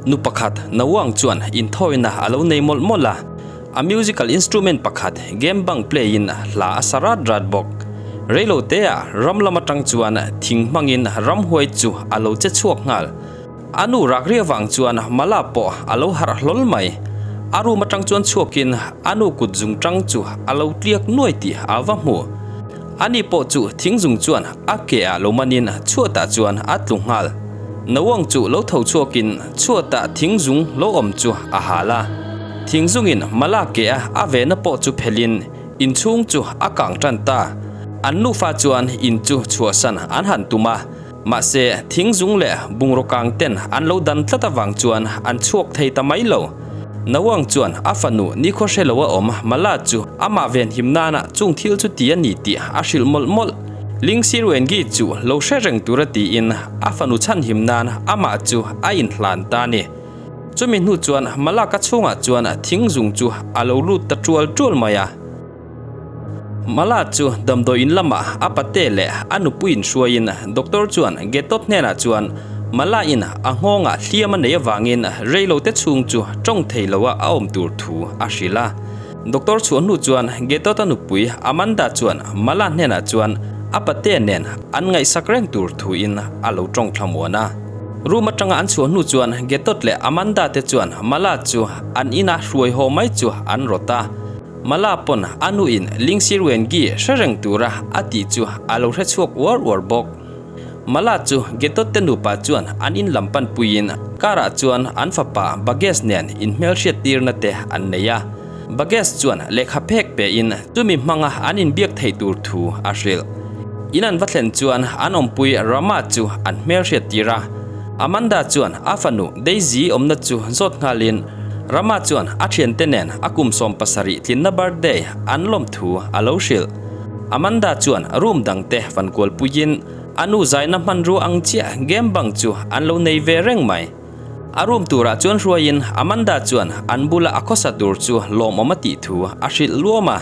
Nu pakhat Nawang chuan inthawina a lo nei mawlh mawlh a, a musical instrument pakhat gembang play in hla a sa rat rat bawk. Reilo teah ram lam atang chuan thing hmangin ramhuai chu a lo che chhuak nghal. A nu rak ri avang chuan Mala pawh a lo harh hlawl mai. A room atang chuan chhuakin a nu kut zung tang chu a lo tliak nuai tih a va hmu. Ani pawh chu thing zung chuan a ke ah lo manin chhuatah chuan a tlu nghal. Nawang chu lo tho chhuakin chhuatah thing zung lo awm chu a hal a. Thing zungin Mala ke a a vehna pawh chu phelhin inchhung chu a kang tan ta. An nufa chuan in chu chhuahsan an han tum a. Mahse, thing zung leh bungraw kang ten an lo dan tlat avang chuan an chhuak thei ta mai lo. Nawang chuan a fanu nikhaw hre lo a awm Mala chu amah ven him nana chung thil chu ti a ni tih a hrilh mawlh mawlh. Ling Sirwengi chu lo hre reng tura tiin a fanu chhan him nan amah chu a inhlan ta a ni. Chumi hnu chuan Mala ka chhungah chuan thing zung chu a lo lut ta tual tual mai a. Mala chu damdawiin lamah a pate leh a nupuiin hruaiin doctor chuan Getot hnenah chuan Mala-in a nghawngah hliam a nei avangin reilote chhung chu tawng thei loa a awm tur thu a hrilh a. Doctor chhuah hnu chuan Getot-a nupui Amanda chuan Mala hnenah chuan a pate nen an ngaihsak reng tur thuin a lo tawng thlamuan a. Room atanga an chhuah hnu chuan Getot leh Amanda te chuan Mala chu an ina hruai haw mai chu an rawt a. Mala pawn a nuin Lingsirwengi hre reng tura a tih chu a lo hre chhuak uar uar bawk. Mala chu Getot te nupa chuan an in lam pan puiin car ah chuan an fapa Bagesh nen inhmelhriat tirna te an nei a. Bagesh chuan lehkha phek pe in chumi hmanga an inbiak theih tur thu a hrilh. In an va thlen chuan an awmpui Rama chu an hmelhriat tir a. Amanda chuan a fanu Daisy awmna chu zawt nghalin Rama chuan a thiante nen a kum 70 tlinna birthday an lawm thu a lo hrilh. Amanda chuan room dangte van kual puiin a nu zaina hmanrua ang chiah game bang chu an lo nei ve reng mai. A room turah chuan hruaiin Amanda chuan an bula a khawsa tur chu lawmawm a tih thu a hrilh luam a.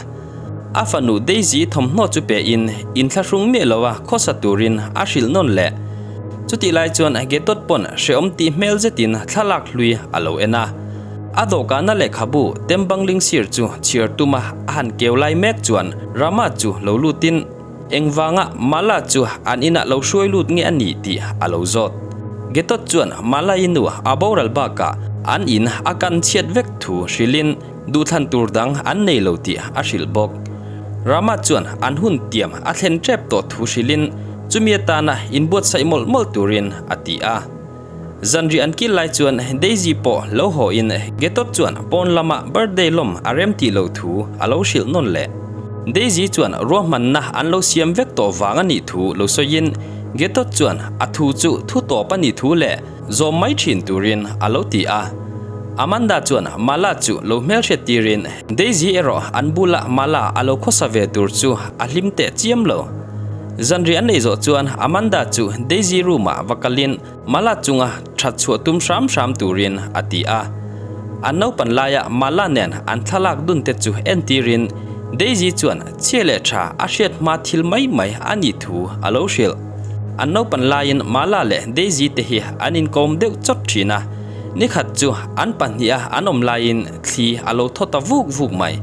A fanu Daisy thawmhnaw chu pein inthlahrung miah loa khawsa turin a hrilh nawn leh. Chutih lai chuan Getot pawn hrehawm tih hmel zetin thlalak hlui a lo en a. A dawhkana lehkhabu Tembangling sir chu chhiar tuma a han keu lai mek chuan Rama chu lo lutin engvanga Mala chu an inah lo hruai lut nge a nih tih a lo zawt. Getot chuan Mala i nu a boral bakah an in a kan chhiat vek thu hrilhin Duhthlan tur dang an nei lo tih a hrilh bawk. Rama chuan an hun tiam a thlen tep tawh thu hrilhin chumi atana inbuatsaih mawlh mawlh turin a ti a. Zanri an kil lai chuan Daisy pawh lo hawhin Getot chuan pawn lama birthday lawm a rem tih loh thu a lo hrilh nawn leh. Daisy chuan ruahmanna an lo siam vek tawh vang a nih thu lo sawiin Getot chuan a thu chu thu tawp a nih thu leh Zawm mai thin turin a lo ti a. Amanda chuan Mala chu lo hmelhriat tirin Daisy erawh an bula Mala a lo khawsa ve tur chu a hlim teh chiam lo. Zanri an ei zawh chuan Amanda chu Daisy room ah va kalin Mala chunga that chhuah tum hram hram turin a ti a. An naupan laia Mala nen an thlalak dun te chu entirin Daisy chuan chhia leh tha a hriat hma thil mai mai a nih thu a lo hrilh. An naupan laiin Mala leh Daisy te hi an inkawm deuh chawt thin a, nikhat chu an pahniha an awm laiin thli a lo thaw ta vuk vuk mai.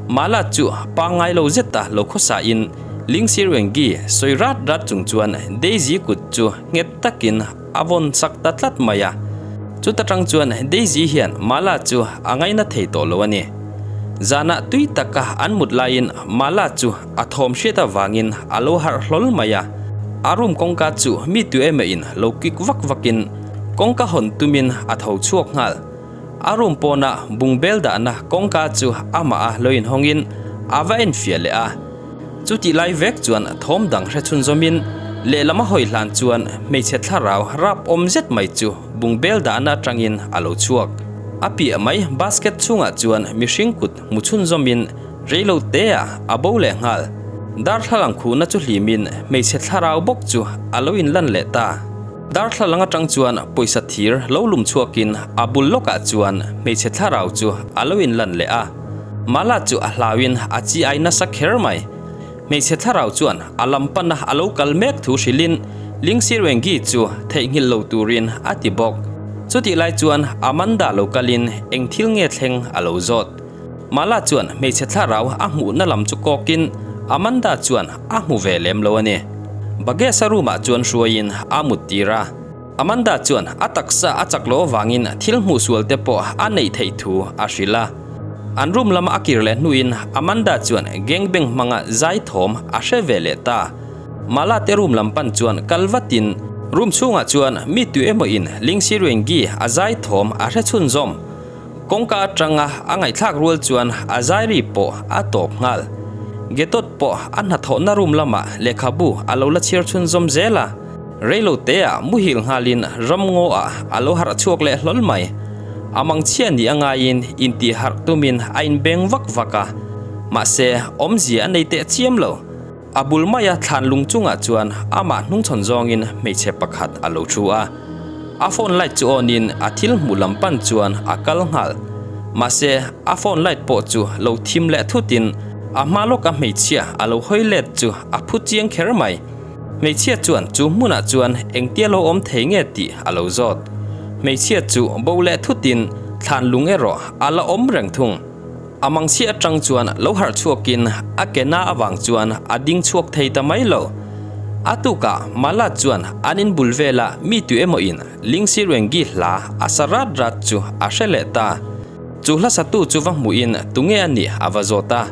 Mala chu pangngai lo zeta lo khawsain Lingsir Wengi sawi rat rat chung chuan Daisy kut chu nghet takin a vawn sak ta tlat mai a. Chuta tang chuan Daisy hian Mala chu a ngaina thei tawh lo a ni. Zanah tui taka an mut laiin Mala chu A thawm hriat avangin a lo harh hlawl mai a, a room kawngka chu mi tu emaw in lo kik vak vakin kawngka hawn tumin a tho chhuak nghal. A room pawna bungbel dahna kawngka chu amah a lo inhawngin a va enfiah leh a. Chutih lai vek chuan thawm dang hre chhunzawmin lehlam a hawi hlan chuan hmeichhe thlarau rap awm zet mai chu bungbel dahna atangin a lo chhuak. A piah mai basket chhungah chuan mihring kut hmu chhunzawmin Reilo te ah a bo leh nghal. Darthlalang khuhna chu hlimin hmeichhe thlarau bawk chu a lo inlan leh ta. Darthlalang atang chuan pawisa thir lo lum chhuakin a bul lawkah chuan hmeichhe thlarau chu a lo inlan leh a. Mala chu a hlauin a chi ai nasa kher mai. Hmeichhe thlarau chuan a lam pana a lo kal mek thu hrilhin Lingsirwengi chu theihnghilh lo turin a ti bawk. Chutih lai chuan Amanda lo kalin eng thil nge thleng a lo zawt. Mala chuan hmeichhe thlarau a hmuhna lam chu kawkin Amanda chuan a hmu ve lem lo a ni. Bages-a room-ah chuan hruaiin a mut tir a. Amanda chuan a taksa a chak loh avangin thil hmuh sual te pawh a neih theih thu a hrilh a. An room lama a kir leh hnuin Amanda chuan gangbang hmanga zai thawm a hre ve leh ta. Mala te room lam pan chuan kal vatin room chhungah chuan mi tu emaw in Lingsi Ruengi a zai thawm a hre chhunzawm. Kawngka atanga a ngaihthlak rual chuan a zai ri pawh a tawp nghal. Getot pawh a hnathawhna room lamah lehkhabu a lo la chhiar chhunzawm zel a. Reilo teah muhil nghalin ramngaw ah a lo harh chhuak leh hlawl mai. A mangchhia ni a ngaiin intih harh tumin a inbeng vak vak a. Mahse, awmzia a nei teh chiam lo. A bul maia thlan lung chungah chuan amah hnungchhawn zawngin hmeichhe pakhat a lo thu a. A phone light chu on in a thil hmuh lam pan chuan a kal nghal. Mahse, a phone light pawh chu lo thim leh thutin a hma lawka hmeichhia a lo hawi let chu a phu chiang kher mai. Hmeichhia chuan chu hmunah chuan engtia lo awm thei nge tih a lo zawt. Hmeichhia chu bo leh thutin thlan lung erawh a la awm reng thung. A mangchhia atang chuan lo harh chhuakin a ke na avang chuan a ding chhuak thei ta mai lo. A tukah Mala chuan an in bul vela mi tu emaw in Lingsi Rengi hla a sa rat rat chu a hre leh ta. Chu hla satu chu va hmuhin tunge a nih a va zawt a.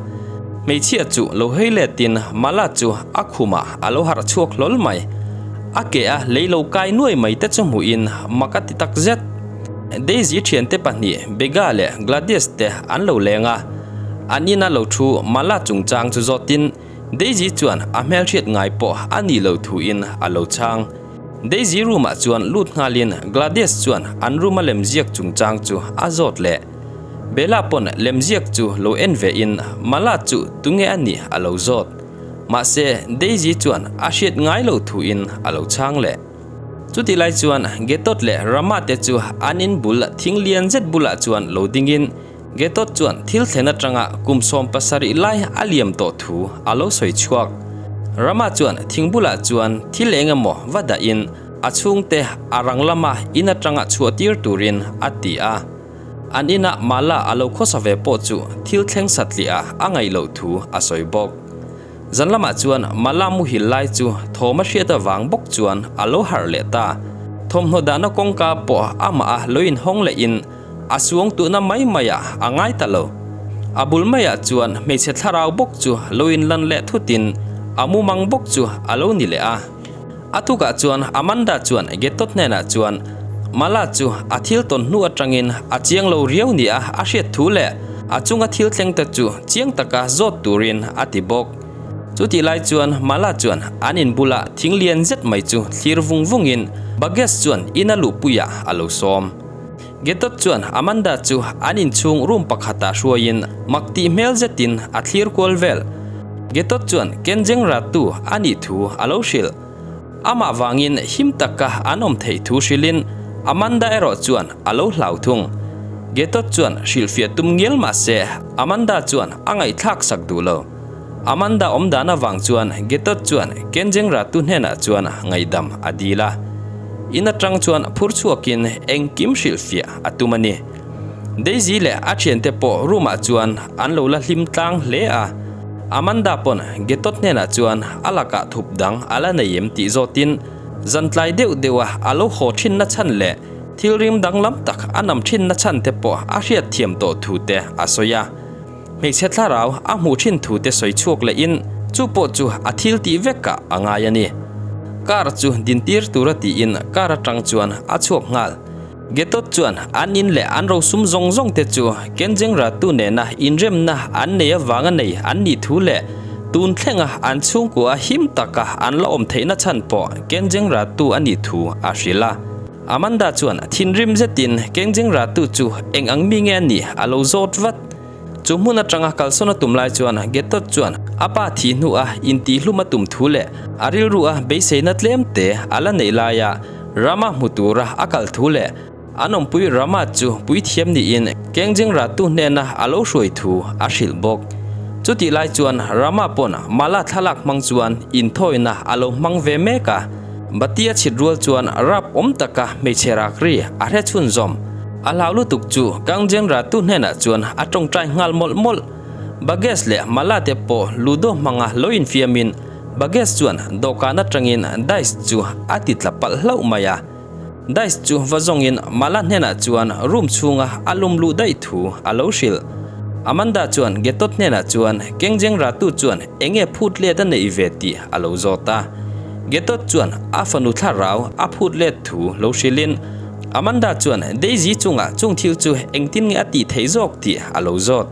Hmeichhia chu lo hawi letin Mala chu a khumah a lo harh chhuak hlawl mai. A ke a lei lo kai nuai mai te chu hmuhin mak a ti tak zet. Daisy thiante pahnih Bega leh Gladys te an lo leng a, an ina lo thu Mala chungchang chu zawtin Daisy chuan a hmelhriat ngai pawh a nih loh thuin a lo chhang. Daisy room ah chuan lut nghalin Gladys chuan an room a lemziak chungchang chu a zawt leh. Bella pawn lemziak chu lo en ve in Mala chu tunge a nih a lo zawt. Mahse Daisy chuan a hriat ngai loh thuin a lo chhang leh. Chutih lai chuan Getot leh Rama te chu an in bul thing lian zet bulah chuan lo dingin Getot chuan thil thlen atanga kum 70 lai a liam tawh thu a lo sawi chhuak. Rama chuan thing bulah chuan thil eng emaw va dahin a chhungte a rang lama in atanga chhuah tir turin a ti a. An inah Mala a lo khawsa ve pawh chu thil thleng satliah a ngaih loh thu a sawi bawk. Zan lamah chuan Mala muhil lai chu thawm a hriat avang bawk chuan a lo harh leh ta. Thawmhnaw dahna kawngka pawh amah a lo inhawng lehin a suang tuhna mai maiah a ngai ta lo. A bul maiah chuan hmeichhe thlarau bawk chu lo inlan leh thutin a mumang bawk chu a lo ni leh a. A tukah chuan Amanda chuan Getot hnenah chuan Mala chu a thil tawn hnu atangin a chiang lo riau nia a hriat thu leh a chunga thil thleng te chu chiang taka zawt turin a ti bawk. Chutih lai chuan Mala chuan an in bula thing lian zet mai chu thlir vung vungin Bagesh chuan in a luhpuiah a lo sawm. Getot chuan Amanda chu an inchhung room pakhatah hruaiin mak tih hmel zetin a thlir kual vel. Getot chuan Kenjeng Ratu a nih thu a lo hrilh. Amah vangin him taka an awm theih thu hrilhin Amanda erawh chuan a lo hlau thung. Getot chuan hrilhfiah tum ngial mah se Amanda chuan a ngaihthlak sak duh lo. Amanda awm dan avang chuan Getot chuan Kenjeng Ratu hnenah chuan ngaihdam a dil a. In atang chuan phur chhuakin engkim hrilhfiah a tum a ni. Daisy leh a thiante pawh room ah chuan an lo la hlim tlang hle a. Amanda pawn Getot hnenah chuan a lakah thup dang a la nei em tih zawtin zan tlai deuh deuh a a lo haw thinna chhan leh thil rim danglam tak a nam thinna chhan te pawh a hriatthiam tawh thu te a sawi a. Hmeichhe thlarau a hmuh thin thu te sawi chhuak leh in chu pawh chu a thil tih vek ah a ngai a ni. Car chu din tir tura tiin car atang chuan a chhuak nghal. Getot chuan an in leh an rosum zawng zawng te chu Kenjeng Ratu nena inremna an nei avanga nei an nih thu leh tun thlenga an chhungkua him taka an la awm theihna chhan pawh Kenjeng Ratu a nih thu a hrilh a. Amanda chuan thinrim zetin Kengjing Ratu chu eng ang mi nge a nih a lo zawt vat. Chu hmun atanga kalsawn a tum lai chuan Getot chuan a pa thih hnuah intihhlum a tum thu leh a rilru a beiseina tlem te a la neih laia Rama hmu tura a kal thu leh an awmpui Rama chu puithiam niin Kengjing Ratu hnena a lo hruai thu a hrilh bawk. Chutih lai chuan Rama pawn Mala thlalak hmang chuan inthawina a lo hmang ve mek a. Bati a chhit rual chuan rap awm taka hmeichhe rak ri a hre chhunzawm. A hlau lutuk chu Kangjeng Ratu hnenah chuan a tawngtai nghal mawlh mawlh. Bagesh leh Mala te pawh ludo hmanga lo infiamin Bagesh chuan dawhkan atangin dice chu a ti tla palh hlauh mai a. Dice chu va zawngin Mala hnenah chuan room chhunga a lum luh daih thu a lo hrilh. Amanda chuan Getot hnenah chuan Kengjeng Ratu chuan enge phut let a neih ve tih a lo zawt a. Getot chuan a fanu thlarau a phut let thu lo hrilhin Amanda chuan Daisy chungah chung thil chu engtin nge a tih theih zawk tih a lo zawt.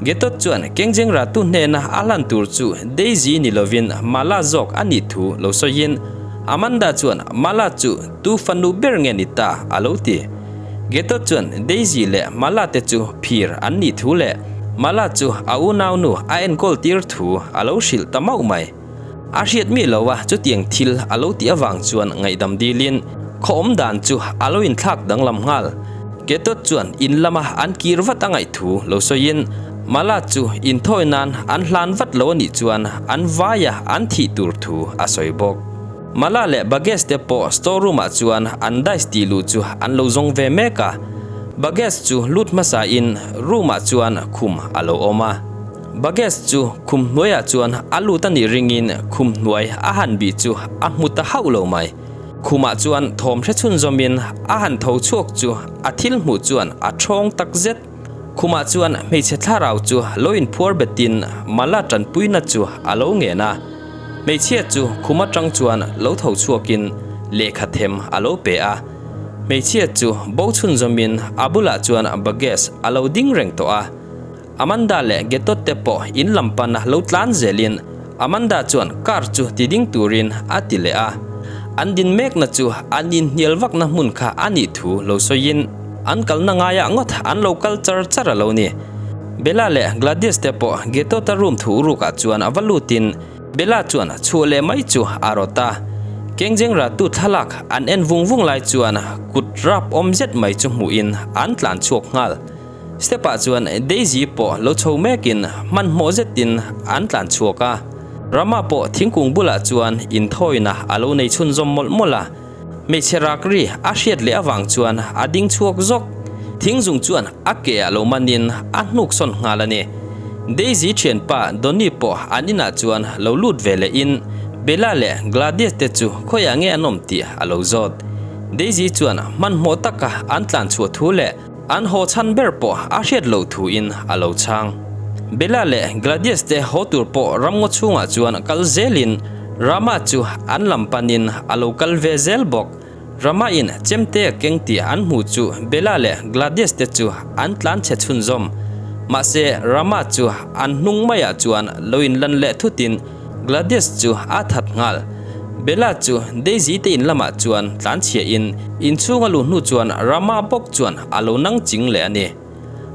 Getot chuan Kengjeng Ratu hnena a hlan tur chu Daisy ni lovin Mala zawk a nih thu lo sawiin Amanda chuan Mala chu tu fanu ber nge ni ta a lo ti. Getot chuan Daisy leh Mala te chu phir an nih thu leh Mala chu a unaunu a enkawl tir thu a lo hrilh ta mauh mai. A hriat mi lo a chutiang thil a lo tih avang chuan ngaihdam dilin khaw awm dan chu a lo inthlak danglam nghal. Ketot chuan in lama an kir vat a ngaih thu lo sawiin Mala chu inthawi nan an hlan vat lo a nih chuan an vaia an thih tur thu a sawi bawk. Mala leh Bagesh te pawh store room ah chuan an dice tih luh chu an lo zawng ve mek a. Bagesh chu lut hmasa in room ah chuan khum a lo awm a. Bagesh chu khum hnuaiah chuan a lut a nih ringin khum hnuai a han bih chu a hmu ta hauh lo mai. Khumah chuan thawm hre chhunzawmin a han tho chhuak chu a thil hmuh chuan a thawng tak zet. Khumah chuan hmeichhe thlarau chu lo inphuar betin Mala tanpuina chu a lo ngen a. Hmeichhia chu khum atang chuan lo tho chhuakin lehkha them a lo pe a. Hmeichhia chu bo chhunzawmin a bulah chuan Bagesh a lo ding reng tawh a. Amanda leh Getot te pawh in lam pana lo tlan zelin Amanda chuan car chu ti ding turin a ti leh a. An din mekna chu an inhnial vakna hmun kha a nih thu lo sawiin an kalna ngaiah ngawt an lo kal char char a lo ni. Bella leh Gladys te pawh Getota room thu rukah chuan a va lutin Bella chuan chhuah leh mai chu a rawt a. Kengjeng ratu thlalak an en vung vung lai chuan kut rap awm zet mai chu hmuhin an tlan chhuak nghal. Step ah chuan Daisy pawh lo chho mekin hmanhmawh zetin an tlan chhuak a. Rama pawh thingkung bulah chuan inthawina a lo nei chhunzawm mawlh mawlh a. Hmeichhe rak ri a hriat leh avang chuan a ding chhuak zawk. Thingzung chuan a ke ah lo manin a hnuk sawn nghal a ni. Daisy thianpa Donny pawh an inah chuan lo lut ve lehin Bella leh Gladys te chu khawiah nge an awm tih a lo zawt. Daisy chuan hmanhmawh taka an tlan chhuah thu leh An haw chhan ber pawh a hriat loh thuin a lo chhang. Bella leh Gladys te haw tur pawh ramngaw chhungah chuan kal zelin Rama chu an lam panin a lo kal ve zel bawk. Rama in chemte a keng tih an hmuh chu Bella leh Gladys te chu an tlan chhe chhunzawm. Mahse Rama chu an hnung maiah chuan lo inlan leh thutin Gladys chu a that nghal. Bella chu Daisy te in lamah chuan tlan chhia in inchhung a luh hnu chuan Rama bawk chuan a lo nang ching leh a ni.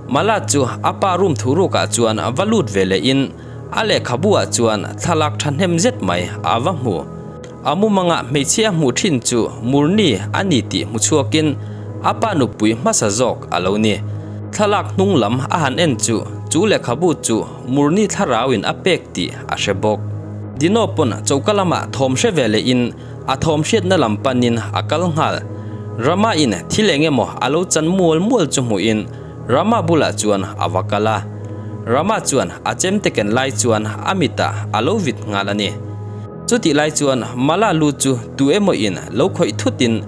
Mala chu a pa room thu rukah chuan va lut ve leh in a lehkhabu ah chuan thlalak thahnem zet mai a va hmu. A mumanga hmeichhia hmuh thin chu Murni a ni tih hmu chhuakin a pa nupui hmasa zawk a lo ni. Thlalak hnung lam a han en chu chu lehkhabu chu Murni thlarauin a pek tih a hre bawk. Dino pawn choka lamah thawm hre ve lehin a thawm hriatna lam panin a kal nghal. Rama in thil eng emaw a lo chan mual mual chu hmuhin Rama bulah chuan a va kal a. Rama chuan a chemte ken lai chuan a mitah a lo vit nghal a ni. Chutih lai chuan Mala lu chu tu emaw in lo khawih thutin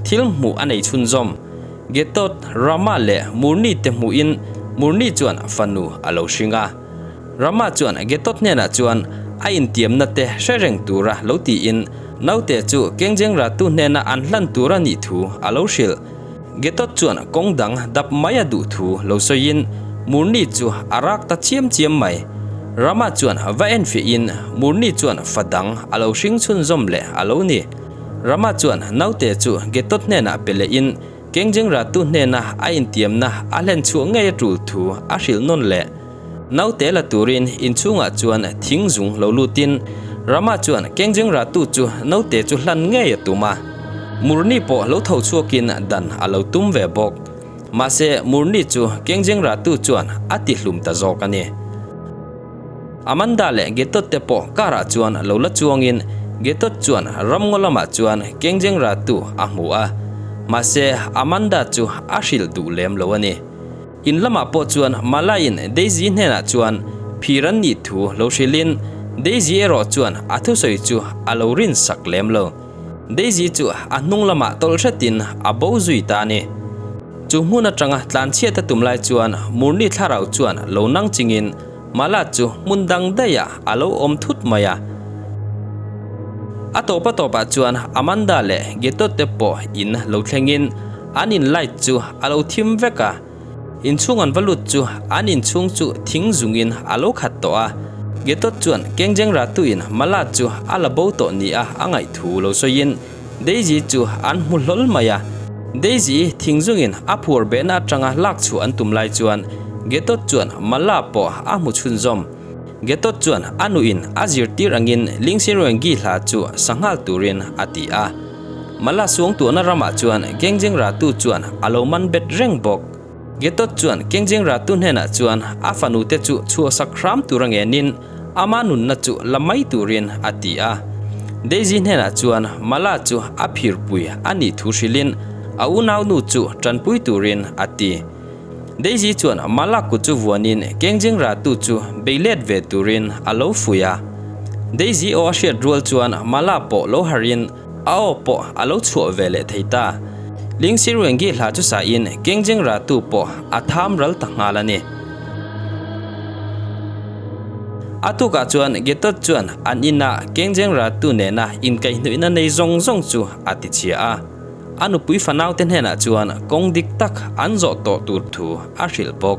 thil hmuh a nei chhunzawm. Getot, Rama leh Murni te hmuhin Murni chuan fanu a lo hring a. Rama chuan Getot hnenah chuan a intiamna te hre reng tura lo tiin naute chu Kengjeng Ratu hnena an hlan tur a nih thu a lo hrilh. Getot chuan kawng dang dap mai a duh thu lo sawiin Murni chu a rak ta chiam chiam mai. Rama chuan va enfiahin Murni chuan fa dang a lo hring chhunzawm leh a lo ni. Rama chuan naute chu Getot hnenah pe lehin Kengjeng Ratu hnena a intiamna a hlen chhuah ngei a tul thu a hrilh nawn leh. Naute la turin inchhungah chuan thing zung lo lutin Rama chuan Kengjeng Ratu chu naute chu hlan ngei a tum a. Murni pawh lo tho chhuakin dan a lo tum ve bawk. Mahse Murni chu Kengjeng Ratu chuan a ti hlum ta zawk a ni. Amanda leh Getot te pawh car ah chuan lo la chuangin Getot chuan ramngaw lamah chuan Kengjeng Ratu a hmu a, mahse Amanda chu a hrilh duh lem lo a ni. In lamah pawh chuan Malaiin Daisy hnenah chuan phir an nih thu lo hrilhin Daisy erawh chuan a thusawi chu a lo rinsak lem lo. Daisy chu a hnung lamah tawlh hretin a bo zui ta a ni. Chu hmun atanga tlanchhiat a tum lai chuan Murni thlarau chuan lo nang chingin Mala chu hmun dang daihah a lo awm thut mai a. A tawp a tawpah chuan Amanda leh Getot te pawh in lo thlengin an in light chu a lo thim vek a. Inchhung an va lut chu an inchhung chu thing zungin a lo khat tawh a. Getot chuan Kengjeng Ratuin Mala chu a la bo tawh nia a ngaih thu lo sawiin Daisy chu an hmu hlawl mai a. Daisy thing zungin a phuar behna atanga lak chhuah an tum lai chuan Getot chuan Mala pawh a hmu chhunzawm. Getot chuan a nuin a zirtir angin Lingsinruangi hla chu sa nghal turin a ti a. Mala suangtuahna ramah chuan Gengjeng Ratu chuan a lo man bet reng bawk. Getot chuan Kengjeng Ratu hnenah chuan a fanute chu chhuahsak hram tur a ngenin ama nunna chu la mai turin a ti a. Daisy hnenah chuan Mala chu a phirpui a nih thu hrilhin a unaunu chu tanpui turin a ti. Daisy chuan Mala kut chu vuanin Kengjeng Ratu chu bei let ve turin a lo fuih a. Daisy aw a hriat rual chuan Mala pawh lo harhin A aw pawh a lo chhuah ve leh thei ta. Lingsiruengi hla chu sahin Kengjeng Ratu pawh a tham ral ta nghal a ni. A tukah chuan Getot chuan an inah Kengjeng Ratu nena inkaihhnuihna nei zawng zawng chu a ti chhia a. A nupui fanaute hnenah chuan kawng dik tak an zawh tawh tur thu a hrilh bawk.